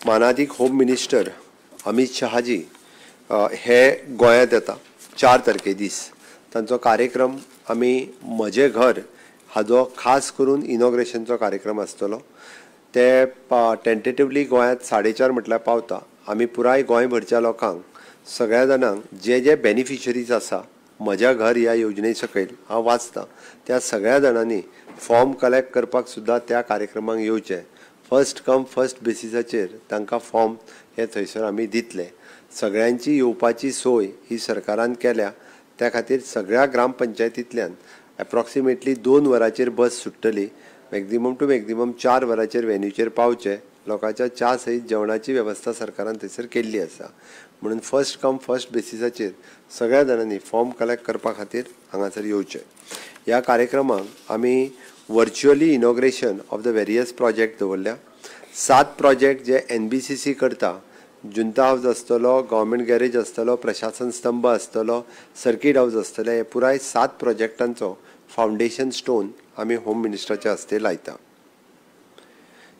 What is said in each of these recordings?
मानादीक home minister Amit Shahaji हे गोंयांत येता 4 तारखे दीस. तांचो कार्यक्रम आमी म्हजें घर हाजो खास करून इनॉग्रेशनचो कार्यक्रम आसतलो. ते टेंटेटिवली गोंयांत 4:30 म्हटल्यार पावता. आमी पुराय गोंयभरच्या लोकांक, सगळ्या जाणांक, जे जे बेनिफिशरीज आसा म्हज्या घर ह्या योजने सकयल, हांव वाचतां, त्या सगळ्या जाणांनी फॉर्म कलेक्ट करपाक सुद्दां त्या कार्यक्रमाक येवचें. फर्स्ट कम फर्स्ट बेसिसाचेर तांकां फॉर्म हे थंयसर आमी दितले. सगळ्यांची येवपाची सोय ही सरकारान केल्या. त्या खातीर सगळ्या ग्रामपंचायतींतल्यान एप्रॉक्सिमेटली 2 वरांचेर बस सुट्टली. मॅक्झिमम टू मॅक्झिमम 4 वरांचेर वेन्यूचेर पावचे. लोकांच्या च्या सयत जेवणाची वेवस्था सरकारान थंयसर केल्ली आसा. म्हणून फर्स्ट कम फर्स्ट बेसिसाचेर सगळ्या जाणांनी फॉर्म कलेक्ट करपा खातीर हांगासर येवचें. ह्या कार्यक्रमाक आमी virtually inauguration of the various project दवरल्या. सात प्रोजेक्ट जे एनबीसीसी करता, जुंता हावज आसतलो, गव्हर्मेंट गॅरेज आसतलो, प्रशासन स्तंभ आसतलो, सर्कीट हावज आसतले, हे पुराय सात प्रोजेक्टांचो फावंडेशन स्टोन आमी होम मिनिस्टराच्या हस्ते लायता.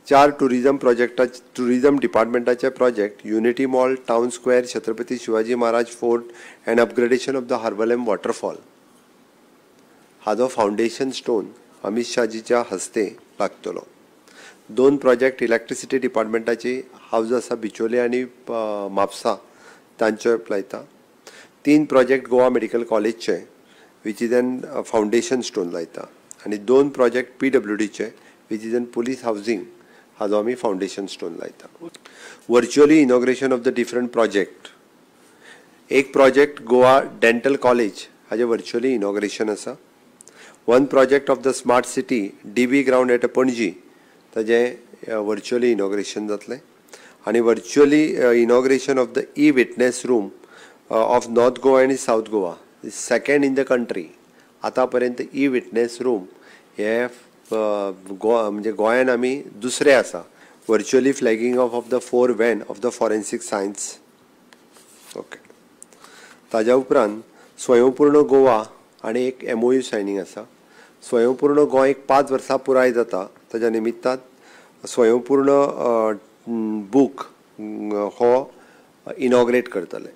चार टुरिझम प्रोजेक्टा, टुरिझम डिपार्टमेंटाचे project, unity mall, town square, Chhatrapati Shivaji Maharaj fort and upgradation of the Harvalem waterfall हाजो फावंडेशन स्टोन अमित शहाजीच्या हस्ते लागतलो. दोन प्रोजेक्ट इलेक्ट्रिसिटी डिपार्टमेंटाची हावज आसा बिचोले आनी म्हापसा, तांचो लायता. तीन प्रोजेक्ट गोवा मेडिकल कॉलेजचे, which is an foundation stone लायता आनी दोन प्रोजेक्ट पीडब्ल्यूडीचे, which is an police housing, हाजो आमी फावंडेशन स्टोन लायता. Virtually inauguration of the different project, एक प्रोजेक्ट गोवा डेंटल कॉलेज हाजें वर्च्युअली इनॉग्रेशन आसा. One project of the smart city DB ground at Panaji, ताजें वर्च्युअली इनॉग्रेशन जातलें आनी virtually inauguration of the e witness room of North Goa आनी South Goa, second in the country. आतां पर्यंत E witness room हे गोवा, म्हणजे गोंयान आमी दुसरे आसा. Virtually flagging off of the four van of the forensic science, okay. ताज्या उपरांत स्वयंपूर्ण गोवा आनी एक एमओयू सायनींग आसा. स्वयंपूर्ण गोंय एक 5 वर्सां पुराय जाता, ताज्या निमित्तान स्वयंपूर्ण बूक हो इनॉग्रेट करतले.